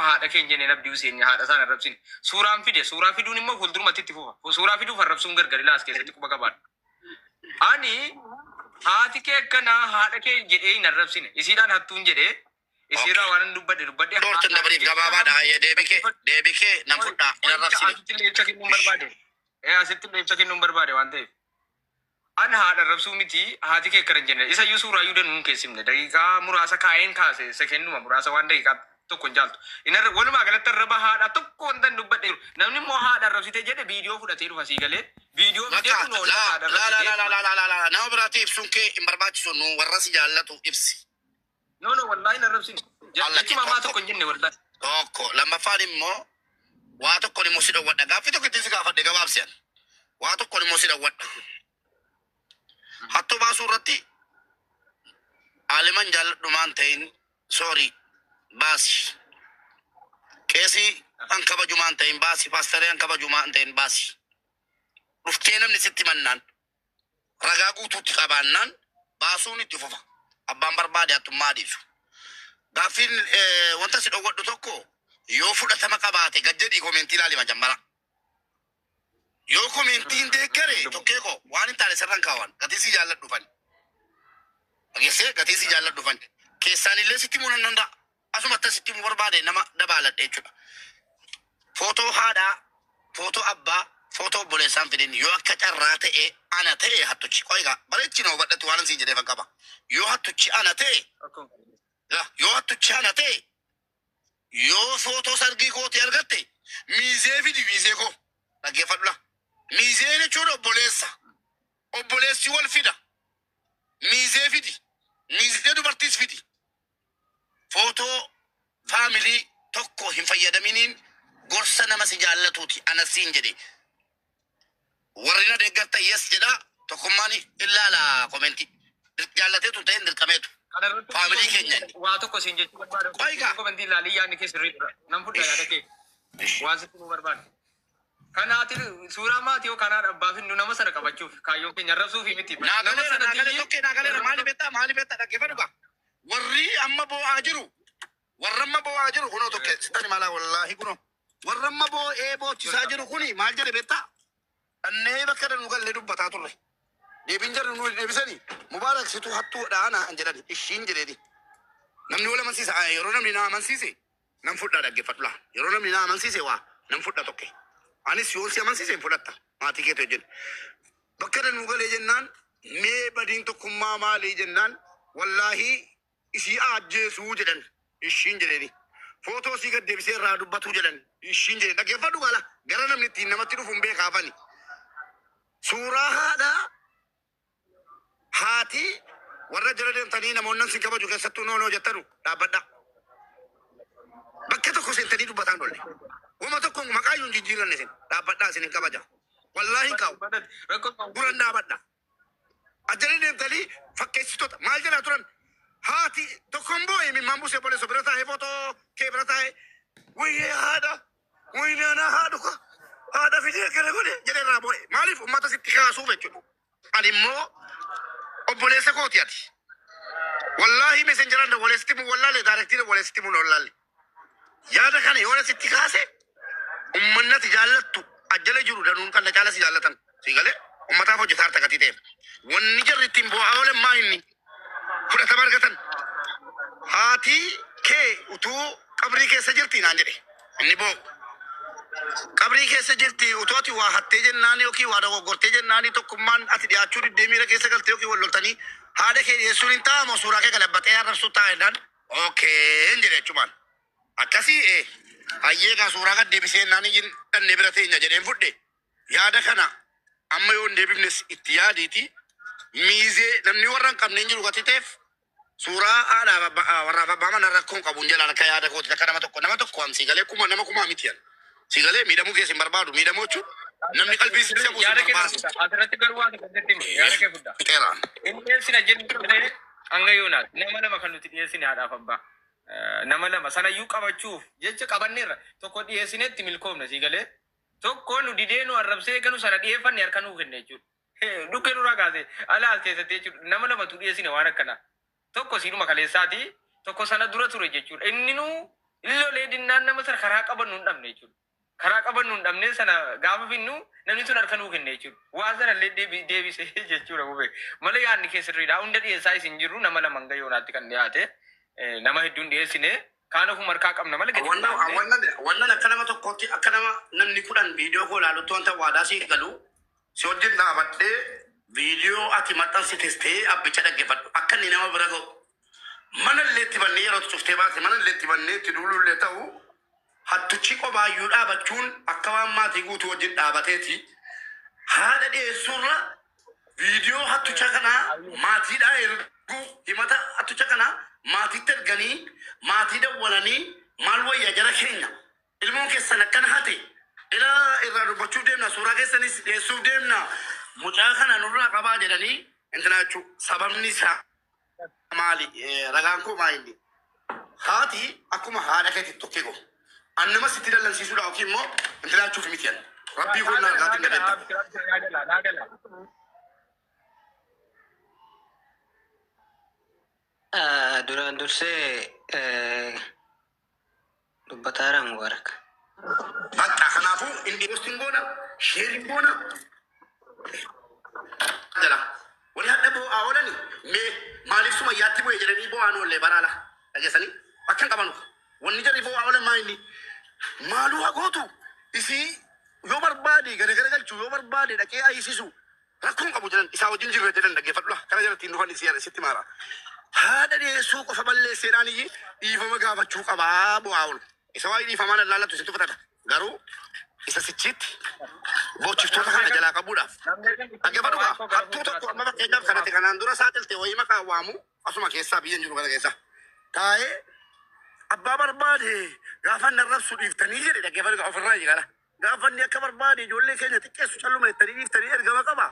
Haadha keenya jennee Abdii Hussein haadha isaan arrabsine. Suuraan fide, suuraa fiduun immoo fuuldurumatti itti fufa. Suuraa fiduuf arrabsuun gargar ilaas keessatti quba qabaadha. Ani haati kee akkanaa haadha kee jedhee hin arrabsine. Isiidhaan hattuun jedhee isiirraa waan hin dubbadhe dubbadhe. Short dabariif gabaabaadha. Hayyee, deebii kee nan fudhaa, hin arrabsine. Asitti illee ibsa kennuun barbaade. Asitti illee ibsa kennuun barbaade waan ta'eef. Ani haadha arrabsuu miti, haati kee akkana hin jenne. Isa iyyuu suuraa iyyuu danuu hin keessimne. Daqiiqaa muraasa kaa'een kaase, sekenduma muraasa waan daqiiqaa tokko hin jaaltu. Inni walumaa galatti arraba haadha tokko wanta hin dubbadhe jiru. Namni immoo haadha arrabsite jedhe viidiyoo fudhatee dhufa sii galee. Viidiyoo fidee Bakka kun laa haadha laa laa arrabsite. laa laa laa laa laa, nama biraatti ibsuun kee hin barbaachisu, nu warra si jaallatu ibsi. No, no, wallaahi hin arrabsine. Alla Jechi mamaa tokko hin jenne wallaahi. Tokko lammaffaan immoo waa tokkoon immoo si dhowwadha. Gaaffii tokko ittiin si gaafadhe gabaabsi'an. Waa tokkoon immoo si dhowwadha. Hattuu baasuu irratti aaliman jaalladhu maan ta'in, sorry, baasi. Qeesii an kabaju maan ta'in, baasi. Paastarii an kabaju maan ta'in, baasi. Dhuftee namni sitti mannaan ragaa guutuutti qabaannaan baasuun itti fufa. Abbaan barbaade hattummaa dhiisu. Gaaffiin wanta si dhowwadhu tokko, yoo fudhatama qabaate gad jedhii commentii ilaali majammara. Yoo commentiin deeggare tokkee koo waan hin taane sirran kaawan, gatii si jaalladhu fani. Dhageessee, gatii si jaalladhu fani. Keessaan illee sitti himuu nan danda'a. Asumatti sitti himuu barbaade nama dabaaladhe jechuudha. Footoo haadhaa, footoo abbaa, footoo obboleessaan fidin. Yoo akka carraa ta'e ana ta'e hattuchi. Qoy egaa bareechi na hubadhatu, waan siin jedhee qaba. Yoo hattuchi ana ta'e, yoo hattuchi ana ta'e, yoo footoo sargii kooti argatte, miizee fidi, miizee koo dhaggeeffadhu la. Miizee jechuun obboleessa. Obboleessi wal fida. Miizee fidi. Miizee dubartiis fidi. Footoo family tokko hin fayyadaminiin gorsa nama si jaallatuuti anasiin jedhe. Warri na deeggartan yes jedha, tokkummaan ilaala commentii. Jaallateetu ta'een dirqameetu. Family keenya inni. Waa tokko siin jechuu barbaada. Qoy egaa. Commentii ilaalii, yaadni kee sirriidha. Nan fudha yaada kee. Waan sitti himuu barbaada. Kanaati suuraa maatii yookaan haadha abbaa finnu nama sana qabachuuf kaayyoo keenya arrabsuuf miti. Naa Nama galeera, sana naa galee tiyyi tokkee naa galeera. Maali beektaa, maali beektaa, dhaggeeffadhu gaa. Warri amma boo'aa jiru, warra amma boo'aa jiru kunoo tokke sittani mala, wallaahi kunoo. Warra amma boo'ee boochisaa jiru kuni maal jedhe beektaa? Dhannee bakka danuu gallee dubbataa turre. Deebiin jarri nu deebisanii "Mubaarak situ hattuudha" naan jedhani, ishiin jedheeni. Namni wal amansiisa, yeroo namni na amansiise nan fudhaa, dhaggeeffadhu laa. Yeroo namni na amansiise waa nan fudha tokke. Anis yoo si amansiise hin fudhatta maatii keetu wajjin. Bakka danuu galee jennaan, mee badiin tokkummaa maalii jennaan, wallaahi isii ajjeesuu jedhan, ishiin jedheeni. Footoo isii gad deebisee irraa dubbatuu jedhan, ishiin jedhe. Dhaggeeffadhu gaala, gara namni ittiin namatti dhufu hin beekaafani. Suuraa haadhaa, haati warra jala deemtanii namoonni sin kabaju keessattuu noonoo jettanu dhaabbadha. Bakka tokko seentanii dubbataan olle. Wama tokko maqaa iyyuu hin jijjiiranne, isin dhaabbadhaa, isin hin kabaja. Wallaahi hin kaa'u. Duran dhaabadha. Ajjala deemtanii fakkeessitoota maal jedhaa turan? Haati tokkoon boo'e, imimmaan buusee obboleessa bira taa'ee, footoo kee bira taa'ee, "Wayyee haadha, wayyee anaa haadhu haadha fidee akkana godhe" jedhee irraa boo'e. Maaliif uummata sitti kaasuuf jechuudha. Ani immoo obboleessa kooti ati. Wallaahi messengeraan dawwaleessitti mu wallaalle, directii dawwaleessitti mu wallaalle. Yaada kana yoo sitti kaase, uummanni ati jaallattu ajjala jiru danuun kan na caala si jaallatan. Si galee, uummataaf hojjetaa harta gatii ta'eef. Wanni jarri ittiin boo'aa oolan maa inni fudhatama argatan. "Haati kee utuu qabrii keessa jirti" naan jedhe. Inni boo'u. Qabrii keessa jirti, utuu ati waa hattee jennaan yookiin waa dogoggortee jennaan, tokkummaan ati dhiyaachuu diddee miira keessa galtee yookiin wal loltanii, haadha kee dhiyeessuun hin ta'amu, suuraa kee galabbatee arrabsuu ta'a jennaan, okayn jedhe achumaan. Akkasii hayyee gaa, suuraa gad deebisee jennaan iyyin dhannee bira teenya jedheen fudhe. Yaada kana amma yoo hin deebifnes itti yaadiiti, miizee namni warra hin qabne hin jiru gatii ta'eef, suuraa haadhaaf abbaa warraaf abbaa mana rakkoo hin qabu hin jedhaan. Akka yaada kooti, akka nama tokko am siigalee kuma nama kumaa miti yan siigalee, miidhamuu keessa hin barbaadu. Miidhamuu jechuun namni qalbii si cabuu hin Yaada kee barbaadu. fudha. Asirratti garuu waan tokko sitti hima. Yaada kee fudha. Fixeeraan. Inni dhiyeessina jennu malee hanga yoonaas nama lama kan nuti dhiyeessine haadhaaf abbaa. Nama lama sanayyuu qabachuuf jecha qabanneerra. Tokko dhiyeessineetti milkoofne sii galee. Tokko nu didee nu arrabsee ganu sana dhiyeeffanne harka nuu kenne jechuudha. Dhukkee nurraa kaase ala as keessatti jechuudha. Nama lamatu dhiyeessine waan akkanaa. Tokko siinuma kaleessaati, tokko sana dura ture jechuudha. Inni nu Lolee dinnaan nama sana karaa qabannu hin dhabne jechuudha. Karaa qabannu hin dhabne sana gaafa finnu namni sun harka nuu kenne jechuudha. Waan sana illee deebisee jechuudha mube. Malee yaadni kee sirriidha. Hunda dhiyeessaa isin jirru nama lama hanga yoonaatti kan dhiyaate. Nama hedduun dhiyeessine kaan ofuma harkaa qabna malee gadi hin baafne. Wannan akka nama tokkotti, akka nama namni 10 viidiyoo koo ilaalutti, wanta waadaa sii galu si wajjin dhaabadhee viidiyoo ati maxxansites ta'ee abbicha dhaggeeffadhu akka inni nama bira ga'u. Mana illee itti bannee, yeroo cuftee baase mana illee itti bannee itti duuluu illee ta'u, hattuchi qobaayyuu dhaabachuun akka waan maatii guutuu wajjin dhaabateeti. Haadha dhiyeessuurra viidiyoo hattucha kanaa maatiidhaa erguu, himata hattucha kanaa maatiitti erganii, maatii dawwalanii, maal wayya jara keenya, ilmoon keessan akkana hate, ila irraa dubbachuuf deemna, suuraa keessanis dhiyeessuuf deemna, mucaa kana nurraa qabaa jedhanii intina jechuu. Sababni isaa maali? Ragaan koo maa inni haati akkuma haadha keetti tokkee koo an nama sitti dallansiisuudha yookiin immoo intina jechuuf miti. An rabbii kun na argaatiin na beekta. Naa gala. Duraan dursee dubbataara Mubarak. Bakka kanaafuu inni postiin goona, shareiin goona jala. Wani hadha boo'aa oolani mee maaliif Sumayyaatti bu'e jedhanii boo'aan oollee baraala dhageessanii akka hin qabanu. Wanni jarri boo'aa oolan maa inni maaluu haa gootu, isii yoo barbaade gara gara galchuu, yoo barbaade dhaqee ayisisu rakkoon qabu jedhan, isaa wajjin jirra jedhan. Dhaggeeffadhu, kana jalatti hin dhufan isii sitti maara. Haadha dhiyeessuu qofa balleesseedhaan iyyi dhiifama gaafachuu qabaa bu'aa oolu. Isa waa'ee dhiifamaan allaallatu isin tuffatata. Garuu isa sichiitti boochiftoota kana jalaa qabuudhaaf. Dhaggeeffadhu gaa, hattuu tokko amma fakkeenyaaf kanatti kanaan dura saaxilte wayii maqaa waamu asuma keessaa biyya hin jiru kana keessa. Taa'ee abbaa barbaade gaafa inni arrabsu dhiiftanii jedhe. Dhaggeeffadhu gaa, ofirraa jigala. Gaafa inni akka barbaade ijoollee keenya xiqqeessu calluma jettanii dhiiftanii ergama qaba.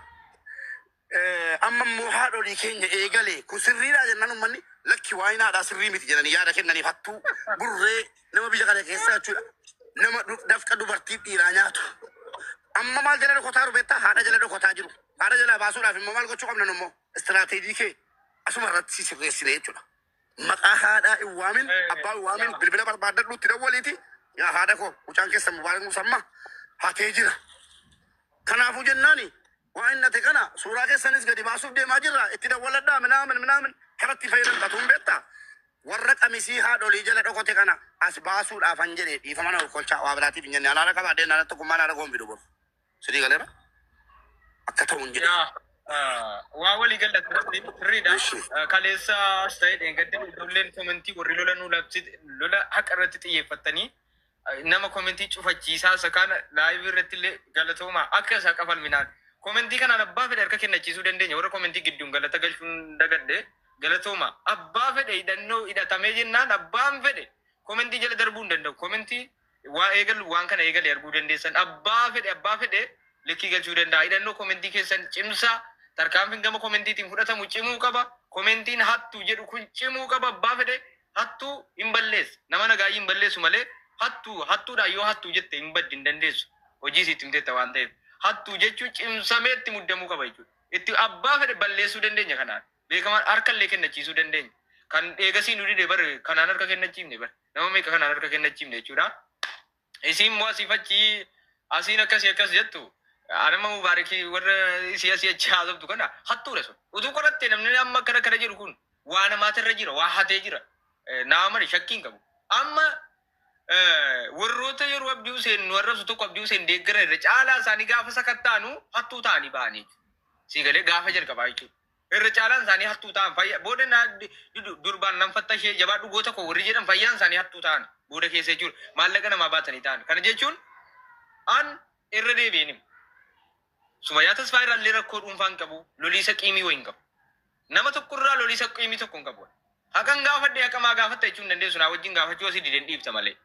Amma immoo haadholii keenya eegale kun sirriidha jennaan, uummanni lakki waa'een haadhaa sirrii miti jedhanii yaada kennaniif. Hattuu burree nama biyya kana keessa jechuudha. Nama dafqa dubartii dhiiraa nyaatu. Amma maal jala dhokotaa jiru beektaa? Haadha jala dhokotaa jiru. Haadha jala baasuudhaaf immoo maal gochuu qabna immoo? Istiraateejii kee asuma irratti si sirreessine jechuudha. Maqaa haadhaa hin waamin, abbaa hin waamin, bilbila barbaadadhu itti dawwaliiti. Yaa haadha koo, mucaan keessan Mubaarak Musammaa hatee jira. Kanaafuu jennaani waan inni hate kana suuraa keessanis gadi baasuuf deemaa jirra. Itti dawwaladhaa minaamin minaamin karatti fayyadamta tuun beektaa? Warra qamisii haadholii jala dhokote kana as baasuudhaaf han jedhe. Dhiifama na kolchaa, waa biraatiif hin jenne. Alaala qabaadhee nana tokkummaan haadha koon fidu boru. Sidii galeera? Akka ta'u hin jedhe. Yaa waa walii galla sirriidha. Ishi. Kaleessaas ta'e dheengadda ijoolleen commentii warri lola nu labsi lola haqa irratti xiyyeeffattanii nama commentii cufachiisaa isa kana live irratti illee galatoomaa. Akka isa qafalminaan commentii kanaan abbaa fedhe harka kennachiisuu dandeenya. Warra commentii gidduun galata galchuun dagadde galatooma. Abbaa fedhe hidhannoo hidhatamee jennaan abbaan fedhe commentii jala darbuu hin danda'u. Commentii waa eegalu waan kana eegale arguu dandeessan. Abbaa fedhe, abbaa fedhe likkii galchuu danda'a. Hidhannoo commentii keessan cimsaa. Tarkaanfiin gama commentiitiin fudhatamu cimuu qaba. Commentiin hattuu jedhu kun cimuu qaba. Abbaa fedhe hattuu hin balleessa. Nama nagaayyii hin balleessu malee hattuu hattuudhaan yoo hattuu jette hin baddi, hin dandeessu. Hojii isiitti himteetta waan ta'eef. Hattuu jechuun cimsamee itti muddamuu qaba jechuudha. Itti abbaa fedhe balleessuu dandeenya kanaan. Beekamaan harka illee kennachiisuu dandeenya. Kan eegasii nu dide bar kanaan harka kennachiifne bar. Nama meeqa kanaan harka kennachiifne jechuudha. Isiin immoo asiif achi asiin akkasii akkas jettu. Anama Mubaarikii warra isii asii achi haasoftu kana hattuudha sun. Utuu qoratte namni amma akkana kana jedhu kun waa namaatirra jira, waa hatee jira. Naa mali shakkii hin qabu. Amma warroota yeroo Abdii Huseen nu arrabsu tokko Abdii Huseen deeggara irra caalaa isaanii gaafa sakattaanu hattuu ta'anii ba'anii jechuudha. Sii galee gaafa jalqabaa jechuudha. Irra caalaan isaanii hattuu ta'an fayya booda na durbaan nan fattashee jabaa dhugoota koo warri jedhan fayyaan isaanii hattuu ta'an booda keessa jechuudha. Maallaqa namaa baatanii ta'an. Kana jechuun an irra deebi'een himu. Sumayyaa Tasfaa irraa illee rakkoo dhuunfaa hin qabu. Loliisa qiimii wayii hin qabu. Nama tokko irraa loliisa qiimii tokko hin qabu. Haqan gaafadhe, haqamaa gaafatta jechuun hin dandeessu. Naa wajjin gaafachuu asii dideen dhiifta malee.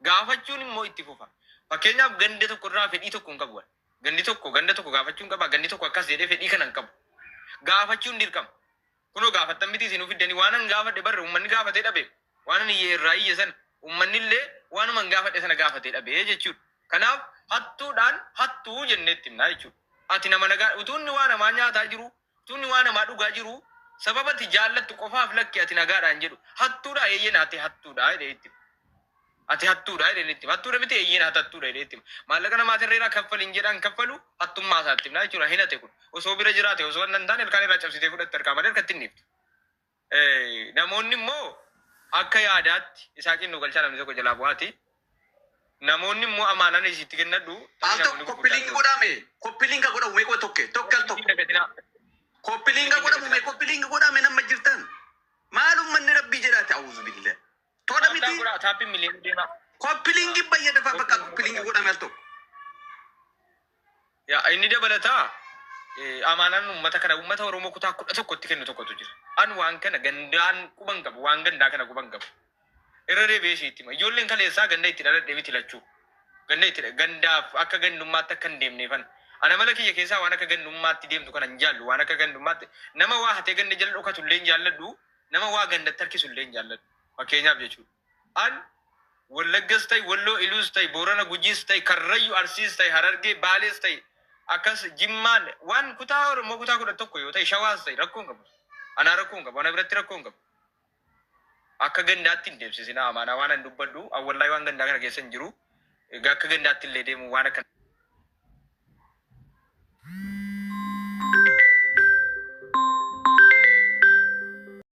Gaafachuun immoo itti fufa. Fakkeenyaaf ganda tokko irraa fedhii tokko hin qabu. Gandi tokko ganda tokko gaafachuu hin qaba. Gandi tokko akkas jedhee fedhii kana hin qabu. Gaafachuun dirqama. Kunoo gaafattan miti isin fiddanii waan an gaafadhe barre uummanni gaafatee dhabe. Waan an iyye irraa iyye sana uummanni illee waanuma an gaafadhe sana gaafatee dhabe jechuudha. Kanaaf hattuudhaan hattuu jennee itti himnaa jechuudha. Ati nama nagaa utuu inni waa namaa nyaataa jiru, utuu inni waa namaa dhugaa jiru, sababa ati jaallattu qofaaf lakki ati nagaadhaan jedhu hattuudha eeyyeen ati hattuudha jedhee itti hima. Ati hattuudha jedheen itti hima. Hattuudha miti eeyyeen hattuudha jedhee itti hima. Maallaqa namaatiin irraa kaffaliin jedhaan kaffalu hattummaa isaatti himna jechuudha. Hinate kun osoo bira jiraate osoo hin taane ilkaan irraa cabsitee fudhatte harkaa malee harkatti hin dhiiftu. Namoonni immoo akka yaadaatti isaaqiin nu galchaa namni tokko jalaa bu'aati. Namoonni immoo amaanaan isitti kennadhu. Al tokko copy link godhame. Copy link godhamu meeqa tokke tokke al tokko. Copy link godhamu mee copy link godhame nama jirtan. Maalum manni rabbii jedhaate awuzu billah. Tola miti. Taappiin miliyoona deemaa. Copy link bayyee dafaa bakka copy link godhame al tokko. Yaa inni dabalataa amaanaan uummata kana uummata Oromoo kutaa 11tti kennu tokkotu jira. An waan kana gandaan quban qabu, waan gandaa kana quban qabu. Irra deebi'ee ishiitti hima. Ijoolleen kaleessaa ganda itti dhaladhee miti lachuu. Ganda itti gandaaf akka gandummaatti akka hin deemneefan. Ana mala kiyya keessaa waan akka gandummaatti deemtu kana hin jaallu. Waan akka gandummaatti nama waa hatee ganda jala dhokatu illee hin jaalladhu. Nama waa gandatti harkisu illee hin jaalladhu. Fakkeenyaaf jechuudha. An Wallaggas ta'e, Walloo, Iluus ta'e, Boorana, Gujiis ta'e, Karrayyu, Arsiis ta'e, Harargee, Baalees ta'e, akkas Jimmaan waan kutaa Oromoo kutaa 11 yoo ta'e, Shawaas ta'e rakkoo hin qabu. Anaa rakkoo hin qabu. Ana biratti rakkoo hin qabu. Akka gandaatti hin deemsisina amaanaa waan an dubbadhu. Awwallahi waan gandaa kana keessa hin jiru. Egaa akka gandaatti illee deemu waan akka